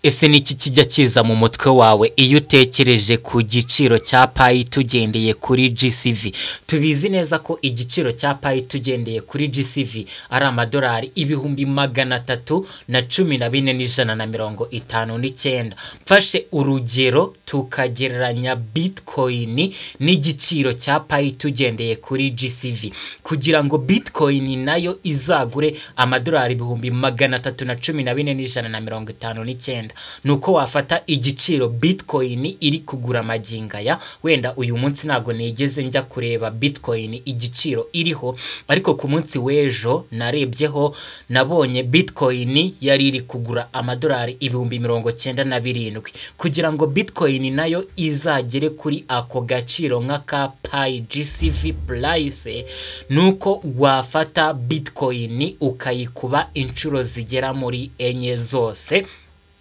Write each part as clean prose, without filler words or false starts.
Ese ni iki kijya kiza mu mutwe wawe iyo utekereje ku giciro cya Pi tugendeye kuri GCV? Tubizi neza ko igiciro cya Pi tugendeye kuri GCV ari amadolari 314,159. Mfashe urugero tukagereranya Bitcoin n'igiciro cya Pi tugendeye kuri GCV, kugira ngo Bitcoin nayo izagure amadolari 314,159, nuko wafata igiciro Bitcoin iri kugura magingo aya. Wenda uyu munsi ntago nigeze njya kureba Bitcoin igiciro iriho, ariko ku munsi w'ejo narebyeho nabonye Bitcoin yari iri kugura amadolari 97,000. Kugira ngo Bitcoin nayo izagere kuri ako gaciro nk'aka Pi GCV price, nuko wafata Bitcoin ukayikuba inshuro zigera muri 4 zose.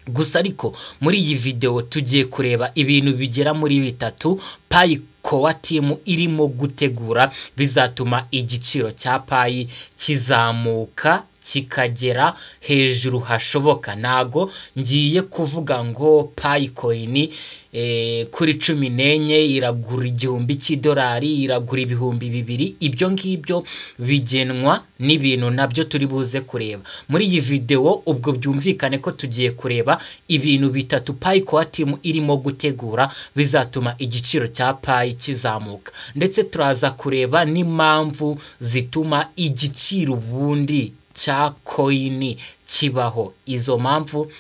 Gusa ariko muri iyi video tugiye kureba ibintu bigera muri 3 Pi Core Team irimo gutegura bizatuma igiciro cya Pi kizamuka kikagera hejuru hashoboka. Ntago ngiye kuvuga ngo Pi coin kuri 14 iragura $1,000, iragura 2,000. Ibyo ngibyo bigenwa n'ibintu nabyo turi buze kureba muri iyi video. Ubwo byumvikane ko tugiye kureba ibintu 3 Pi Core Team irimo gutegura bizatuma igiciro cya Pi kizamuka, ndetse turaza kureba n'impamvu zituma igiciro ubundi cya coin kibaho. Izo mpamvu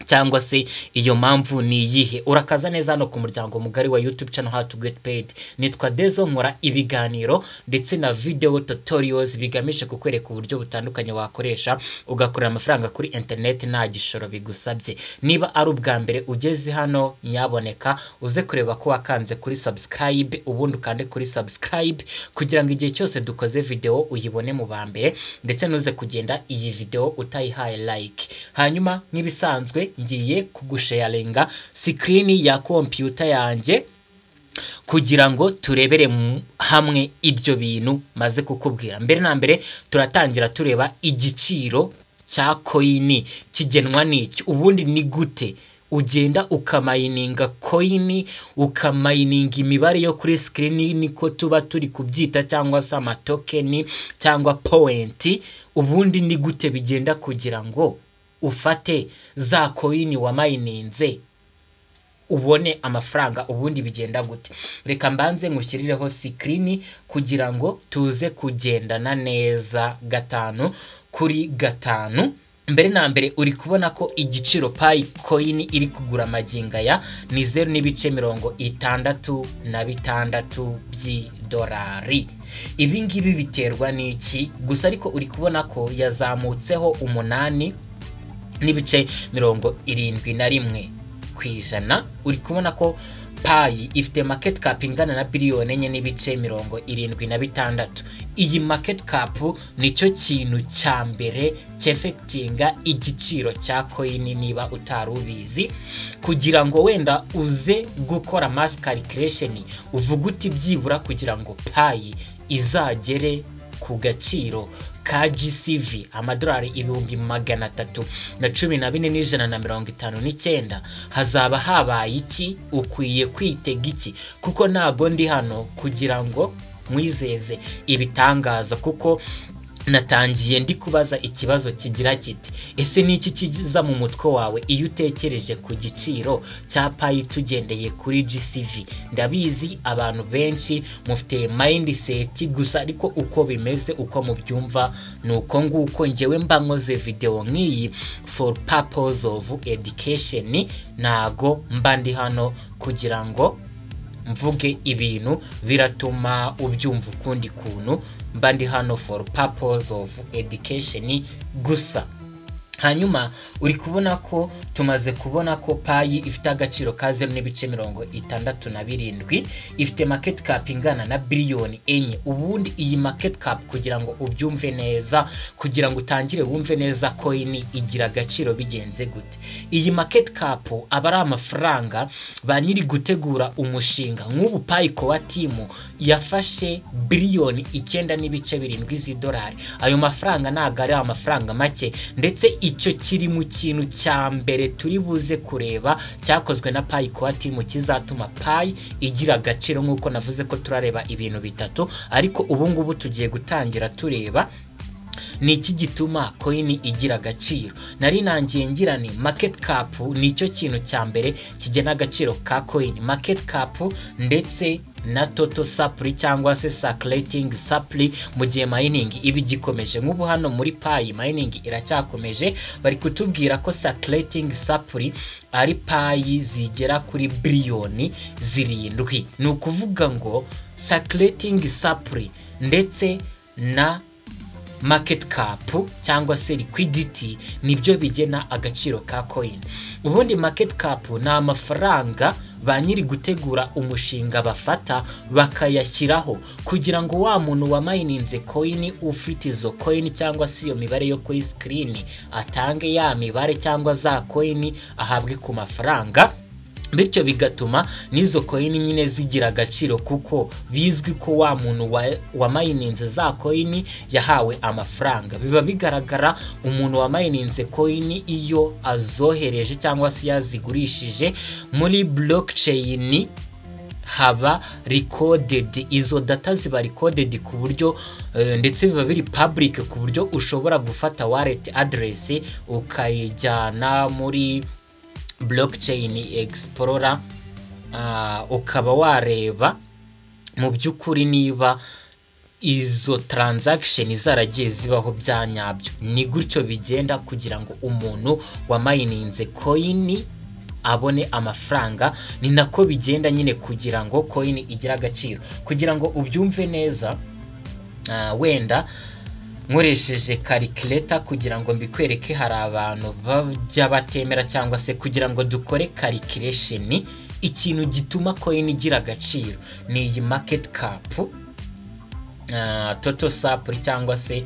cyangwa se iyo mpamvu ni iyihe? Urakaza neza hano ku muryango mugari wa YouTube channel How to Get Paid. Nitwa Dezo, nkora ibiganiro ndetse na video tutorials bigamije kukwereka uburyo butandukanye wakoresha ugakorera amafaranga kuri internet nta gishoro bigusabye. Niba ari ubwa mbere ugeze hano, nyaboneka uze kureba ko wakanze kuri subscribe, ubundi ukande kuri subscribe kugira ngo igihe cyose dukoze video uyibone mu ba mbere, ndetse nuze kugenda iyi video utayihaye like. Hanyuma nk'ibisanzwe ngiye kugusharinga screen ya computer yanjye kugira ngo turebere hamwe ibyo bintu maze kukubwira. Mbere na mbere turatangira tureba igiciro cya coin kigenwa n'iki. Ubundi ni gute ugenda ukamayininga coin, ukamayininga imibare yo kuri screen, niko tuba turi kubyita, cyangwa se amatokeni cyangwa point. Ubundi ni gute bigenda kugira ngo ufate za coin wamayininze ubone amafaranga? Ubundi bigenda gute? Reka mbanze ngushyirireho screen kugira ngo tuze kugendana neza 5 kuri 5. Mbere na mbere uri kubona ko igiciro Pi coin iri kugura magingo aya ni 0.66 by'idolari. Ibi ngibi biterwa n'iki? Gusa ariko uri kubona ko yazamutseho 8.71%. Uri kubona ko Pi ifite market cap ingana na biliyoni 4.76. Iyi market cap nicyo kintu cya mbere cyefectinga igiciro cya coin niba utari ubizi. Kugira ngo wenda uze gukora mass calculation uvuga uti byibura kugira ngo Pi izagere ku gaciro ka GCV amadolari 314,159, hazaba habaye iki? Ukwiye kwitega iki? Kuko ntago ndi hano kugira ngo mwizeze ibitangaza, kuko natangiye ndi kubaza ikibazo kigira kiti: ese ni iki kiza mu mutwe wawe iyo utekereje ku giciro cya Pi tugendeye kuri GCV? Ndabizi abantu benshi mufite mindset, gusa ariko uko bimeze uko mubyumva ni uko nguko. Njyewe mba nkoze video nk'iyi for purpose of education, ntago mba ndi hano kugira ngo mvuge ibintu biratuma ubyumva ukundi kuntu. Mba ndi hano for purpose of education gusa. Hanyuma uri kubona ko tumaze kubona ko Pi ifite agaciro ka 0.67, ifite market cap ingana na biliyoni 4. Ubundi iyi market cap kugira ngo ubyumve neza, kugira ngo utangire wumve neza coin igira agaciro bigenze gute, iyi market cap aba ari amafaranga ba nyiri gutegura umushinga. Nk'ubu Pi Core Team yafashe biliyoni 9.7 z'idolari. Ayo mafaranga ntago ari amafaranga make, ndetse Icyo kiri mu kintu cya mbere turi buze kureba cyakozwe na Pi Core Team kizatuma Pi igira agaciro, nk'uko navuze ko turareba ibintu bitatu, ariko ubu ngubu tugiye gutangira tureba ni iki gituma coin igira agaciro. Nari nangiye ngira ni market cap, nicyo kintu cya mbere kigena agaciro ka coin, market cap ndetse na total supply cyangwa se circulating supply mu gihe mining iba igikomeje. Nk'ubu hano muri Pi mining iracyakomeje, bari kutubwira ko circulating supply ari Pi zigera kuri biliyoni 7. Ni ukuvuga ngo circulating supply ndetse na market cap cyangwa se liquidity nibyo bigena agaciro ka coin. Ubundi market cap ni amafaranga ba nyiri gutegura umushinga bafata bakayashyiraho kugira ngo wa muntu wamayininze coin, ufite izo coin cyangwa se iyo mibare yo kuri screen, atange ya mibare cyangwa za coin ahabwe ku mafaranga, bityo bigatuma n'izo coin nyine zigira agaciro, kuko bizwi ko wa muntu wamayininze za coin yahawe amafaranga. Biba bigaragara umuntu wamayininze coin iyo azohereje cyangwa se yazigurishije muri blockchain, haba recorded, izo data ziba recorded ku buryo ndetse biba biri public, ku buryo ushobora gufata wallet address ukayijyana muri blockchain explorer, ukaba wareba mu by'ukuri niba izo transaction zaragiye zibaho bya nyabyo. Ni gutyo bigenda kugira ngo umuntu wamayininze coin abone amafaranga, ni nako bigenda nyine kugira ngo coin igire agaciro. Kugira ngo ubyumve neza, wenda nkoresheje calculator kugira ngo mbikwereke, hari abantu bajya batemera, cyangwa se kugira ngo dukore calculation, ikintu gituma coin igira agaciro ni iyi market cap, total supply cyangwa se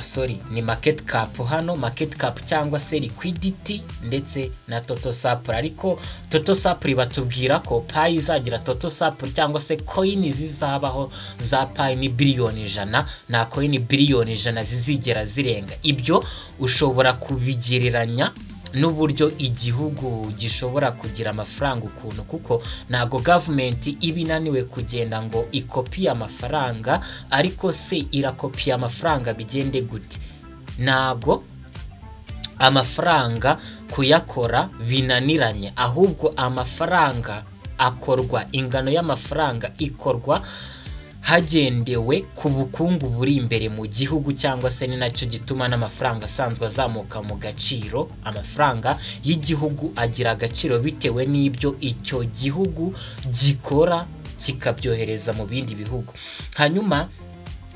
sorry, ni market cap hano, market cap cyangwa se liquidity ndetse na total supply. Ariko total supply batubwira ko Pi izagira total supply cyangwa se coin zizabaho za Pi ni biliyoni 100, nta coin biliyoni 100 zizigera zirenga. Ibyo ushobora kubigereranya n'uburyo igihugu gishobora kugira amafaranga ukuntu, kuko ntabwo government iba inaniwe kugenda ngo ikopiye amafaranga, ariko se irakopiye amafaranga bigende gute? Ntabwo amafaranga kuyakora binaniranye, ahubwo amafaranga akorwa, ingano y'amafaranga ikorwa hagendewe ku bukungu buri imbere mu gihugu, cyangwa se ni nacyo gituma n'amafaranga asanzwe azamuka mu gaciro. Amafaranga y'igihugu agira agaciro bitewe n'ibyo icyo gihugu gikora kikabyohereza mu bindi bihugu. Hanyuma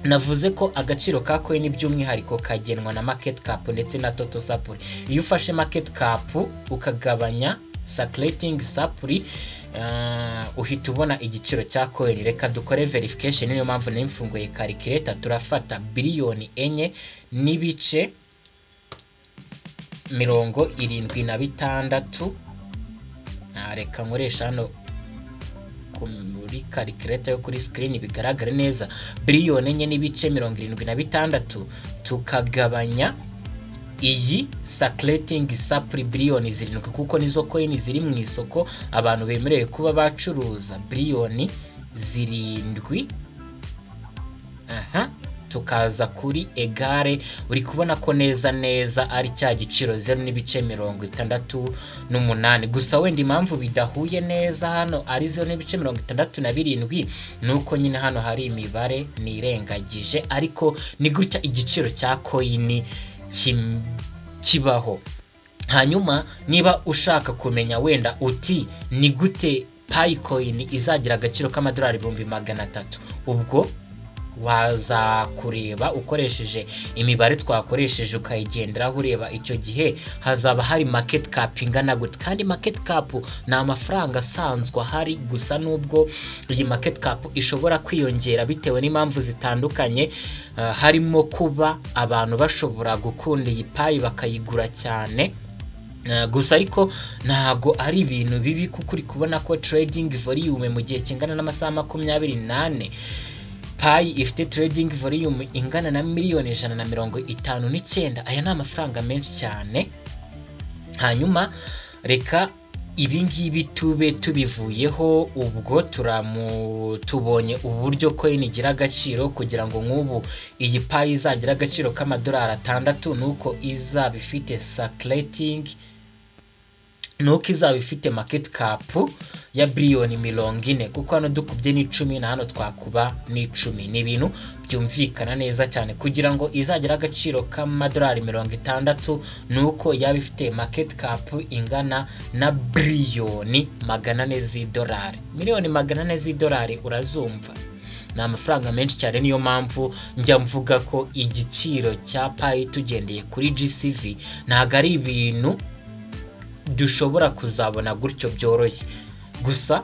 navuze ko agaciro ka coin by'umwihariko kagenwa na market cap ndetse na total supply. Iyo ufashe market cap ukagabanya circulating supply, uhita ubona igiciro cya coin. Reka dukore verification, niyo mpamvu nari mfunguye calculator. Turafata biliyoni 4.76. Reka nkoresha hano kuri calculator yo kuri screen bigaragare neza. Biliyoni 4.76 tukagabanya iyi circulating supply biliyoni 7, kuko nizo coin ziri mu isoko abantu bemerewe kuba bacuruza, biliyoni 7, aha tukaza kuri égale, uri kubona ko neza neza ari cya giciro 0.68. Gusa wenda impamvu bidahuye neza hano ari 0.67 ni uko nyine hano hari imibare nirengagije, ariko ni gutya igiciro cya coin kibaho. Hanyuma niba ushaka kumenya wenda uti ni gute Pi coin izagira agaciro k'amadolari 300,000, ubwo waza kureba ukoresheje imibare twakoresheje ukayigenderaho, ureba icyo gihe hazaba hari market cap ingana gute. Kandi market cap ni amafaranga asanzwe ahari gusa, nubwo iyi market cap ishobora kwiyongera bitewe n'impamvu zitandukanye, harimo kuba abantu bashobora gukunda iyi Pi bakayigura cyane. Gusa ariko ntabwo ari ibintu bibi, kuko uri kubona ko trading volume mu gihe kingana n'amasaha 24 Pi ifite trading volume ingana na miliyoni 159. Aya ni amafaranga menshi cyane. Hanyuma reka ibi ngibi tube tubivuyeho. Ubwo turamu tubonye uburyo coin igira agaciro. Kugira ngo nk'ubu iyi Pi izagira agaciro k'amadolari 6, nuko izaba ifite circulating, nuko izaba ifite market cap ya biliyoni 40, kuko hano dukubye n'icumi na hano twakuba n'icumi. Ni ibintu byumvikana neza cyane. Kugira ngo izagire agaciro k'amadolari 60, nuko yaba ifite market cap ingana na biliyoni 400 z'idolari. Miliyoni 400 z'idolari, urazumva, ni amafaranga menshi cyane. Niyo mpamvu njya mvuga ko igiciro cya Pi tugendeye kuri GCV ntabwo ari ibintu dushobora kuzabona gutyo byoroshye. Gusa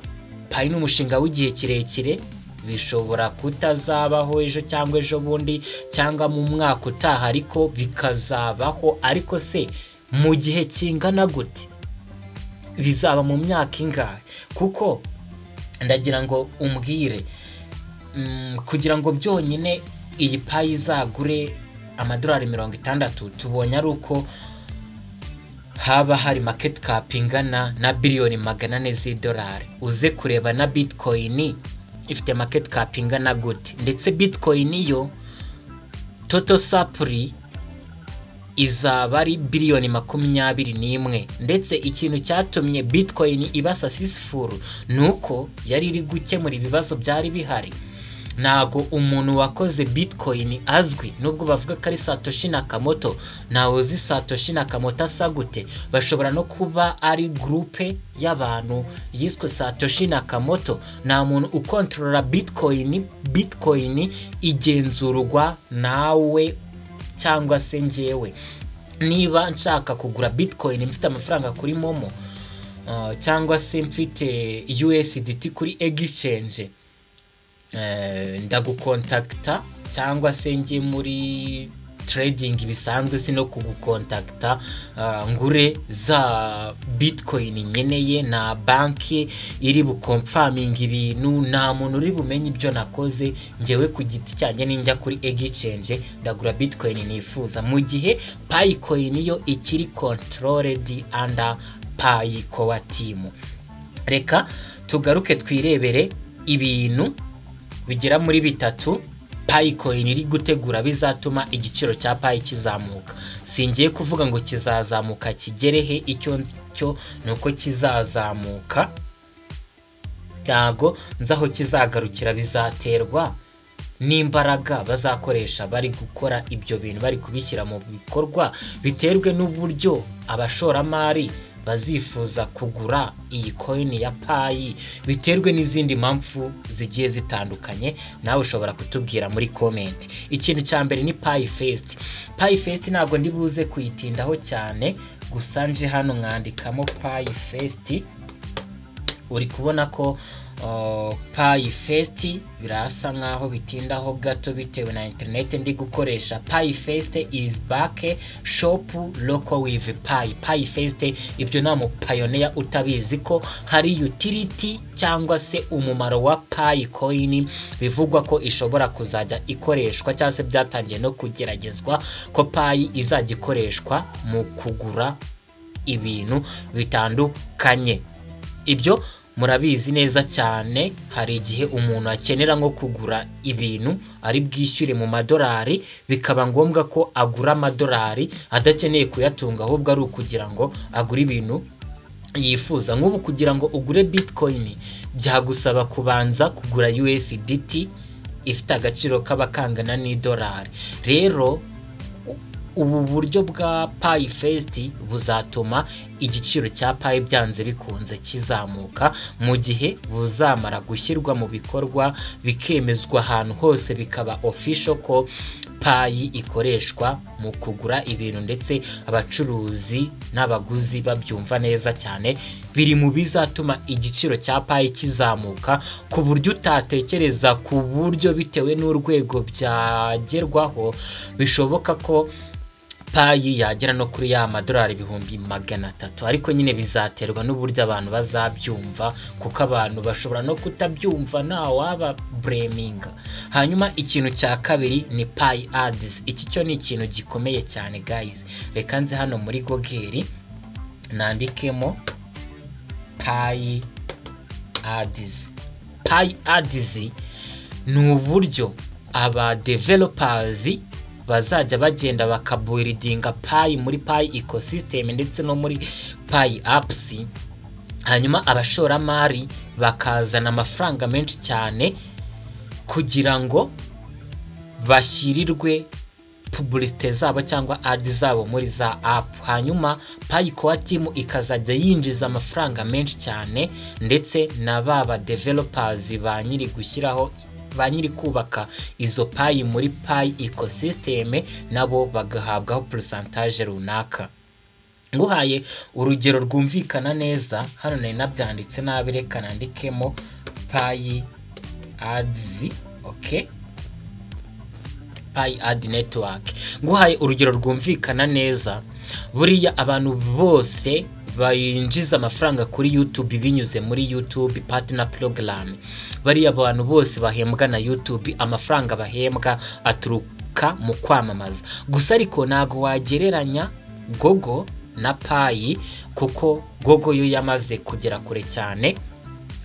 Pi ni umushinga w'igihe kirekire, bishobora kutazabaho ejo cyangwa ejo bundi cyangwa mu mwaka utaha, ariko bikazabaho. Ariko se mu gihe kingana gute? Bizaba mu myaka ingahe? Kuko ndagira ngo umbwire, kugira ngo byonyine iyi Pi izagure amadolari 60, tubonye ari uko haba hari market cap ingana na biliyoni 400 z'idolari. Uze kureba na Bitcoin ifite market cap ingana gute. Ndetse Bitcoin yo total supply izaba ari biliyoni 21. Ndetse ikintu cyatumye Bitcoin iba successful ni uko yari iri gukemura ibibazo byari bihari. Ntago umuntu wakoze Bitcoin azwi, nubwo bavuga ko ari Satoshi Nakamoto. Ntawe uzi Satoshi Nakamoto asa gute. Bashobora no kuba ari groupe y'abantu yiswe Satoshi Nakamoto. Nta muntu ukontorora Bitcoin. Bitcoin igenzurwa nawe cyangwa se njyewe. Niba nshaka kugura Bitcoin mfite amafaranga kuri MoMo, cyangwa se mfite USDT kuri exchange, ndagukontakita cyangwa se njye muri trading bisanzwe, si no kugukontakita, ngure za Bitcoin nkeneye. Nta banki iri buconfirminga ibintu, nta muntu uri bumenye ibyo nakoze. Njyewe ku giti cyanjye ninjya kuri exchange ndagura Bitcoin nifuza, mu gihe Pi coin yo ikiri controlled under Pi Core Team. Reka tugaruke twirebere ibintu bigera muri bitatu Pi coin iri gutegura bizatuma igiciro cya Pi kizamuka. Singiye kuvuga ngo kizazamuka kigere he, icyo nzi cyo ni uko kizazamuka. Ntago nzi aho kizagarukira, bizaterwa n'imbaraga bazakoresha bari gukora ibyo bintu, bari kubishyira mu bikorwa, biterwe n'uburyo abashoramari bazifuza kugura iyi coin ya Pi, biterwe n'izindi mpamvu zigiye zitandukanye. Nawe ushobora kutubwira muri comment. Ikintu cya mbere ni Pi Fest. Pi Fest ntabwo ndi buze kuyitindaho cyane, gusa nje hano mwandikamo Pi Fest, uri kubona ko Pi Fest birasa nkaho bitindaho gato bitewe na internet ndi gukoresha. Pi Fest is back, shop local with Pi. Pi Fest, ibyo nta mupioneer utabizi ko hari utility cyangwa se umumaro wa Pi coin bivugwa ko ishobora kuzajya ikoreshwa, cyangwa se byatangiye no kugeragezwa ko Pi izajya ikoreshwa mu kugura ibintu bitandukanye. Ibyo murabizi neza cyane. Hari igihe umuntu akenera nko kugura ibintu ari bwishyure mu madolari, bikaba ngombwa ko agura amadolari adakeneye kuyatunga, ahubwo ari ukugira ngo agure ibintu yifuza. Nk'ubu kugira ngo ugure Bitcoin byagusaba kubanza kugura USDT ifite agaciro kaba kangana n'idolari. Rero ubu buryo bwa Pi Fest buzatuma igiciro cya Pi byanze bikunze kizamuka mu gihe buzamara gushyirwa mu bikorwa, bikemezwa ahantu hose, bikaba official ko Pi ikoreshwa mu kugura ibintu, ndetse abacuruzi n'abaguzi babyumva neza cyane. Biri mu bizatuma igiciro cya Pi kizamuka ku buryo utatekereza, ku buryo bitewe n'urwego byagerwaho bishoboka ko Pi yagera no kuri ya madolari 300,000, ariko nyine bizaterwa n'uburyo abantu bazabyumva, kuko abantu bashobora no kutabyumva, nta waba blaminga. Hanyuma ikintu cya kabiri ni Pi Ads. Iki cyo ni ikintu gikomeye cyane, guys. Reka nze hano muri Google nandikemo Pi Ads. Pi Ads ni uburyo aba developers bazajya bagenda bakabuildinga Pi muri Pi ecosystem ndetse no muri Pi apps, hanyuma abashoramari bakazana amafaranga menshi cyane kugira ngo bashyirirwe publicité zabo cyangwa ad zabo muri za app. Hanyuma Pi Core Team ikazajya yinjiza amafaranga menshi cyane, ndetse na baba developers ba nyiri gushyiraho, ba nyiri kubaka izo Pi muri Pi ecosystem, nabo bagahabwaho pourcentage runaka. Nguhaye urugero rwumvikana neza, hano nari nabyanditse nabi, reka nandikemo Pi Ads. Okay, Pi Ad Network. Nguhaye urugero rwumvikana neza, buriya abantu bose bayinjiza amafaranga kuri YouTube binyuze muri YouTube Partner Program, bariya abantu bose bahembwa na YouTube, amafaranga bahembwa aturuka mu kwamamaza gusa. Ariko ntago wagereranya Google na Pi, kuko Google yo yamaze kugera kure cyane.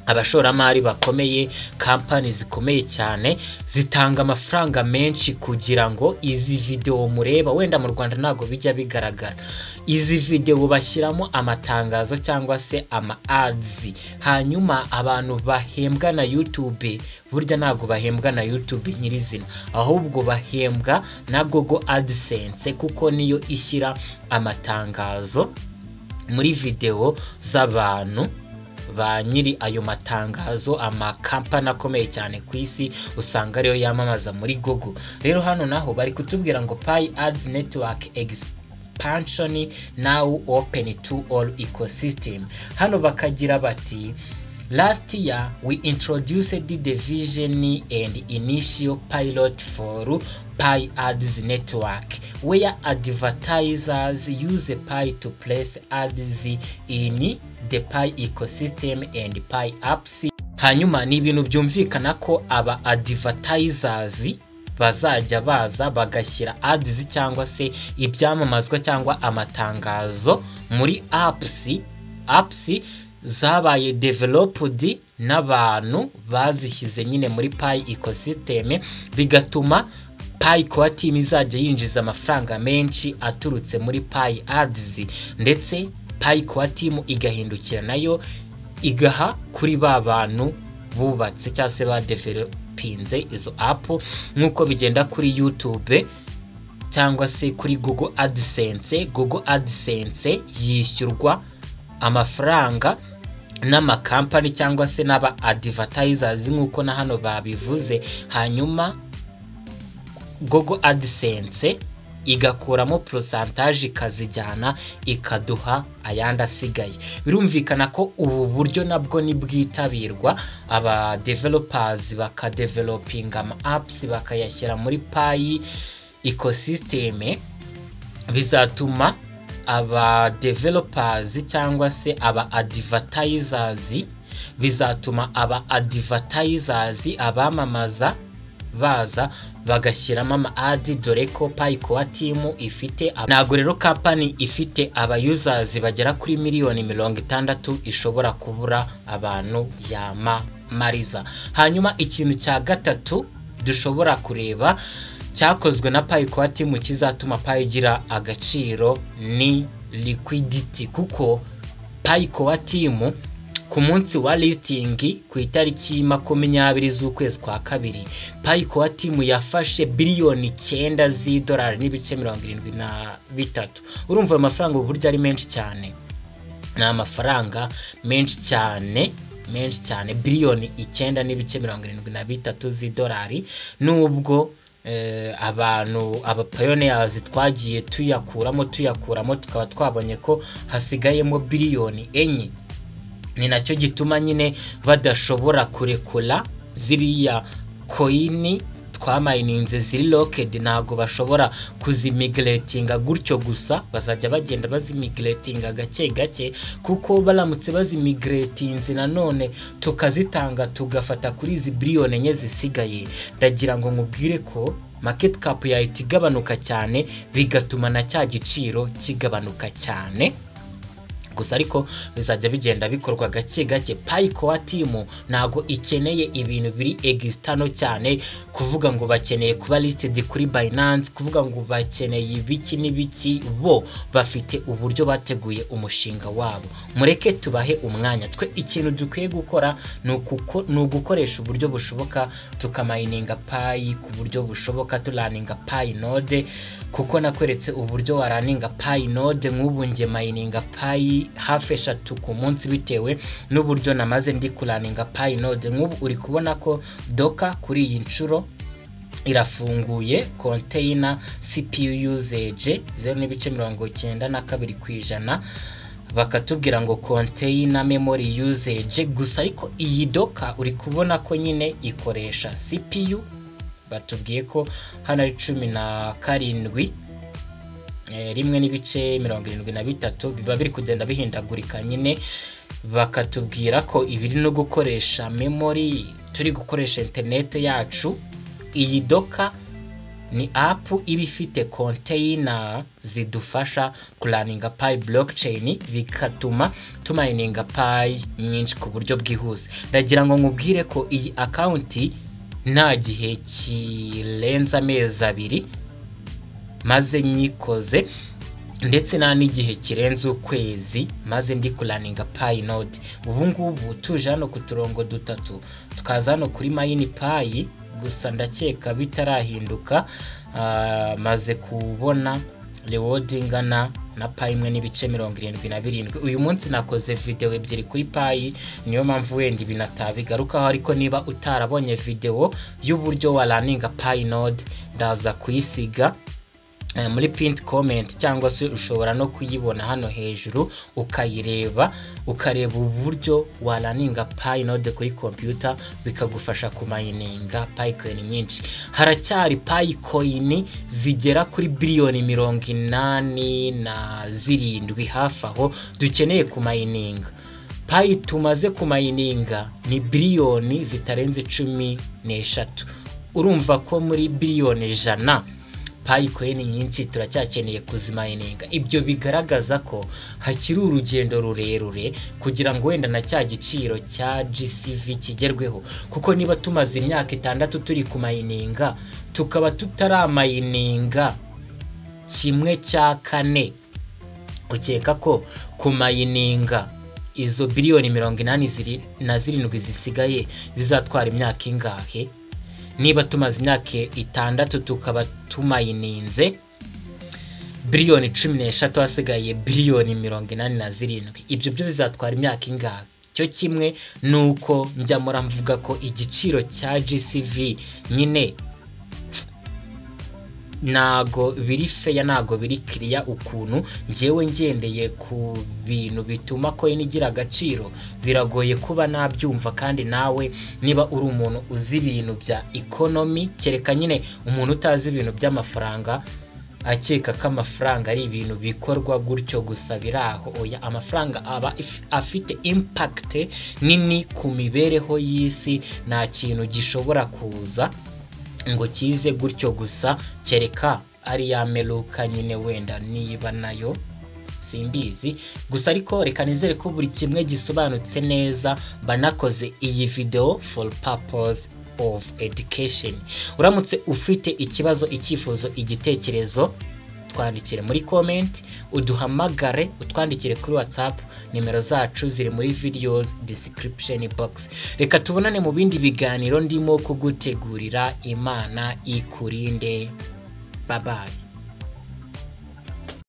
Abashoramari bakomeye, kampani zikomeye cyane zitanga amafaranga menshi kugira ngo izi videwo mureba, wenda mu Rwanda ntabwo bijya bigaragara, izi videwo bashyiramo amatangazo cyangwa se ama ads. Hanyuma abantu bahembwa na YouTube burya ntabwo bahembwa na YouTube nyirizina, ahubwo bahembwa na Google AdSense, kuko niyo ishyira amatangazo muri videwo z'abantu. Ba nyiri ayo matangazo, amakampani akomeye cyane ku isi, usanga ariyo yamamaza muri Google. Rero hano naho bari kutubwira ngo "Pi Ads Network expansion now open to all ecosystem". Hano bakagira bati: "Last year we introduced the vision and initial pilot for Pi Ads Network, where advertisers use Pi to place ads in the Pi ecosystem and Pi apps." Hanyuma ni ibintu byumvikana ko aba advertisers bazajya baza bagashyira ads cyangwa se ibyamamazwa cyangwa amatangazo muri apps zabaye developed n'abantu bazishyize nyine muri Pi ecosystem, bigatuma Pi Core Team izajya yinjiza amafaranga menshi aturutse muri Pi Ads, ndetse Pi Core Team igahindukira nayo igaha kuri ba bantu bubatse cyangwa se badevelopinze izo app, nk'uko bigenda kuri YouTube cyangwa se kuri Google AdSense. Google AdSense yishyurwa amafaranga n'amakampani cyangwa se n'aba advertisers, nk'uko na hano babivuze. Hanyuma Google AdSense igakuramo pourcentage, ikazijyana, ikaduha ayandi asigaye. Birumvikana ko ubu buryo nabwo nibwitabirwa, aba developers bakadevelopinga ama apps bakayashyira muri Pi ecosystem, bizatuma aba developers cyangwa se aba advertisers, bizatuma aba advertisers, abamamaza, baza bagashyiramo ama ad, dore ko Pi Core Team ifite. Ntabwo rero kampani ifite aba users bagera kuri miliyoni 60 ishobora kubura abantu yamamariza. Hanyuma ikintu cya gatatu dushobora kureba cyakozwe na Pi Core Team kizatuma Pi igira agaciro ni liquidity, kuko Pi Core Team ku munsi wa listing, ku itariki 20 z'ukwezi kwa kabiri, Pi Core Team yafashe biliyoni 9 z'idolari n'ibice 73. Urumva ayo mafaranga uburyo ari menshi cyane? Ni amafaranga menshi cyane, menshi cyane, biliyoni 9 n'ibice 73 z'idolari. Nubwo abantu aba pioneers twagiye tuyakuramo, tuyakuramo, tukaba twabonye ko hasigayemo biliyoni 4. Ni nacyo gituma nyine badashobora kurekura ziriya coin. twamayininze ziri locked ntago bashobora kuzimigratinga gutyo gusa, bazajya bagenda bazimigratinga gake gake, kuko baramutse bazimigratinze nanone tukazitanga tugafata kuri izi biliyoni 4 zisigaye, ndagira ngo nkubwire ko market cap yahita igabanuka cyane, bigatuma na cya giciro kigabanuka cyane. Gusa ariko bizajya bigenda bikorwa gake gake. Pi Core Team ntago ikeneye ibintu biri external cyane, kuvuga ngo bakeneye kuba listed kuri Binance, kuvuga ngo bakeneye ibiki n'ibiki, bo bafite uburyo bateguye umushinga wabo. Mureke tubahe umwanya. Twe ikintu dukwiye gukora ni ugukoresha uburyo bushoboka, tukamayininga Pi ku buryo bushoboka, turaninga Pi node, kuko nakweretse uburyo waraninga Pi node. Nk'ubu nge mayininga Pi hafi 3 ku munsi bitewe n'uburyo namaze ndi kuraninga Pi node. Nk'ubu uri kubona ko Docker kuri iyi nshuro irafunguye, container CPU usage 0.92%, bakatubwira ngo container memory usage. Gusa ariko iyi Docker uri kubona ko nyine ikoresha CPU, batubwiye ko hano ari 17 1.73, biba biri kugenda bihindagurika nyine. Bakatubwira ko ibiri no gukoresha memory, turi gukoresha internet yacu. Iyi Docker ni app iba ifite container zidufasha kuraninga Pi blockchain, bigatuma tumayininga Pi nyinshi ku buryo bwihuse. Ndagira ngo nkubwire ko iyi account nta gihe kirenze amezi 2 maze nyikoze, ndetse nta n'igihe kirenze ukwezi maze ndi kuraninga Pi node. Ubu ngubu tuje hano ku turongo dutatu, tukaza hano kuri mine Pi, gusa ndakeka bitarahinduka. Maze kubona reward ingana na Pi 1.77. Uyu munsi nakoze video 2 kuri Pi, niyo mpamvu wenda ibinatabigarukaho, ariko niba utarabonye video y'uburyo waraninga Pi node ndaza kuyisiga muri pinned comment, cyangwa se ushobora no kuyibona hano hejuru ukayireba, ukareba uburyo waraninga Pi node kuri computer bikagufasha kumayininga Pi coin nyinshi. Haracyari Pi coin zigera kuri biliyoni 87 hafi aho dukeneye kumayininga. Pi tumaze kumayininga ni biliyoni zitarenze 13. Urumva ko muri biliyoni 100 Pi coin nyinshi turacyakeneye kuzimayininga. Ibyo bigaragaza ko hakiri urugendo rurerure kugira ngo wenda na cya giciro cya GCV kigerweho, kuko niba tumaze imyaka 6 turi kumayininga tukaba tutaramayininga 1/4, ukeka ko kumayininga izo biliyoni 87 zisigaye bizatwara imyaka ingahe? Niba tumaze imyaka 6 tukaba tumayininze biliyoni 13, hasigaye biliyoni 87, ibyo byo bizatwara imyaka ingahe? Cyo kimwe nuko njya mvuga ko igiciro cya GCV nyine nago biri feya, nago biri clear ukuntu njyewe ngendeye ku bintu bituma coin igira agaciro, biragoye kuba nabyumva. Kandi nawe niba uri umuntu uzi ibintu bya economy, kereka nyine umuntu utazi ibintu by'amafaranga akeka ko amafaranga ari ibintu bikorwa gutyo gusa biraho. Oya, amafaranga aba afite impact nini ku mibereho y'isi, nta kintu gishobora kuza ngo kize gutyo gusa, kereka ari ya meruka nyine wenda niba nayo simbizi. Gusa ariko reka nizere ko buri kimwe gisobanutse neza, banakoze iyi video for purpose of education. Uramutse ufite ikibazo, icyifuzo, igitekerezo, twandikire muri comment, uduhamagare, utwandikire kuri WhatsApp, nimero zacu ziri muri videos description box. Reka tubonane mu bindi biganiro ndimo kugutegurira. Imana ikurinde. Bye bye.